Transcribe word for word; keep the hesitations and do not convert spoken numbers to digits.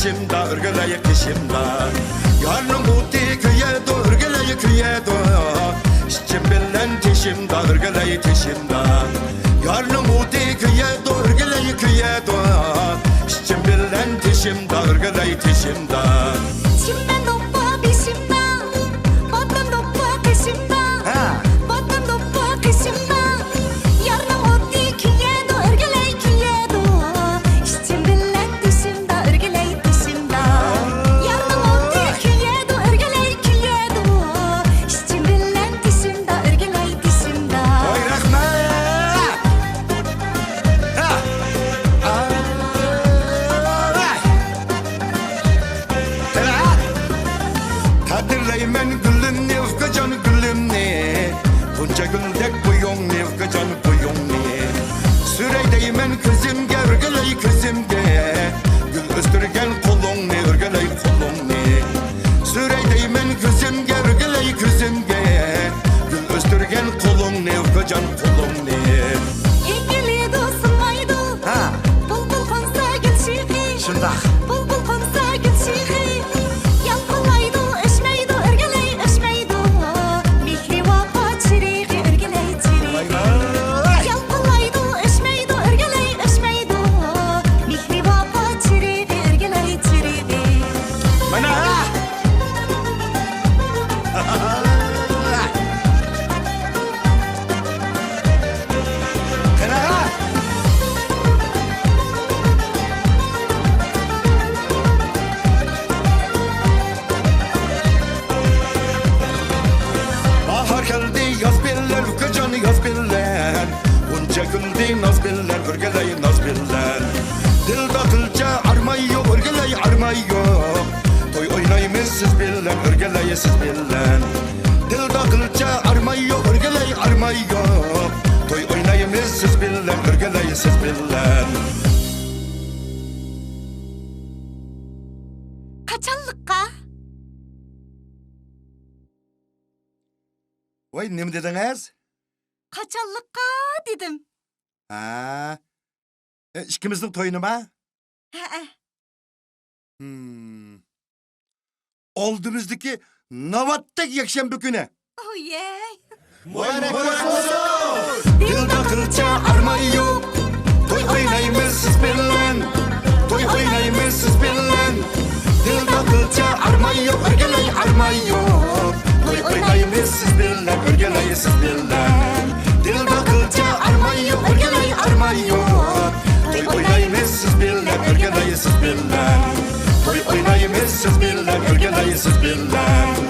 ئىچىمدە ئۆرگىلەي قېشىمدا، يارنىڭ ئوتى كۆيىدۇ، ئۆرگىلەي كۆيىدۇ. ئىچىم بىلەن تېشىمدا، ئۆرگىلەي تېشىمدا، يارنىڭ ئوتى كۆيىدۇ، ئۆرگىلەي كۆيىدۇ. ئىچىم بىلەن تېشىمدا، ئۆرگىلەي تېشىمدا. چىممەن دوپپا بېشىمدا، باتتىم دوپپا قېشىمدا. ھە. باتتىم دوپپا قېشىمدا، يارنىڭ ئوتى كۆيىدۇ، ئۆرگىلەي كۆيىدۇ. ئىچىم بىلەن تېشىمدا، ئۆرگىلەي تېشىمدا. يارنىڭ ئوتى كۆيىدۇ، ئۆرگىلەي كۆيىدۇ. ئىچىم بىلەن تېشىمدا، ئۆرگىلەي تېشىمدا. ۋاي، رەھمەت! ھە! ئاۋاي! قەدىرلەيمەن گۈلۈمنى، ئۇكىجان گۈلۈمنى، غۇنچە گۈلدەك بويۇڭنى، ئۇكىجان بويۇڭنى. سۈرەي دەيمەن كۆزۈمگە، ئۆرگىلەي كۆزۈمگە، گۈل ئۆستۈرگەن قولۇڭنى، ئۆرگىلەي قولۇڭنى. سۈرەي دەيمەن كۆزۈمگە، ئۆرگىلەي كۆزۈمگە، گۈل ئۆستۈرگەن قولۇڭنى، ئۇكىجان قولۇڭنى. ئېگىلىدۇ، سۇنمايدۇ. ھە. بۇلبۇل قونسا گۈل شېخى. شۇنداق. بۇلبۇل قونسا گۈل شېخى. يالقۇنلايدۇ، ئۆچمەيدۇ، ئۆرگىلەي ئۆچمەيدۇ. مېھرى ۋاپا چىرىغى، ئۆرگىلەي چىرىغى. ۋاي ۋاي. يالقۇنلايدۇ، ئۆچمەيدۇ، ئۆرگىلەي ئۆچمەيدۇ. مېھرى ۋاپا چىرىغى، ئۆرگىلەي چىرىغى. مانا! قېنى! باھار كەلدى ياز بىلەن، ئۇكىجان ياز بىلەن، غۇنچە گۈلدى ناز بىلەن، ئۆرگىلەي ناز بىلەن. دىلدا قىلچە ئارمان يوق، ئۆرگىلەي ئارمان يوق. توي ئوينايمىز سىز بىلەن، ئۆرگىلەي سىز بىلەن. دىلدا قىلچە ئارمان يوق، ئۆرگىلەي ئارمان يوق. توي ئوينايمىز سىز بىلەن، ئۆرگىلەي سىز بىلەن. قاچانلىققا؟ ۋاي، نېمە دېدىڭىز؟ قاچانلىققا دېدىم. ھە. ئە، ئىككىمىزنىڭ تويىنىما؟ ھەئە. ھىم. ئالدىمىزدىكى ناۋاتتەك يەكشەنبە كۈنى. ئويەي. مۇبارەك بولسۇن! دىلدا قىلچە ئارمان يوق. توي ئوينايمىز سىز بىلەن. توي ئوينايمىز سىز بىلەن. دىلدا قىلچە ئارمان يوق، ئۆرگىلەي ئارمان يوق. توي ئوينايمىز سىز بىلەن، ئۆرگىلەي سىز بىلەن. دىلدا قىلچە ئارمان يوق، ئۆرگىلەي ئارمان يوق. توي ئوينايمىز سىز بىلەن، ئۆرگىلەي سىز بىلەن. توي ئوينايمىز سىز بىلەن، ئۆرگىلەي سىز بىلەن.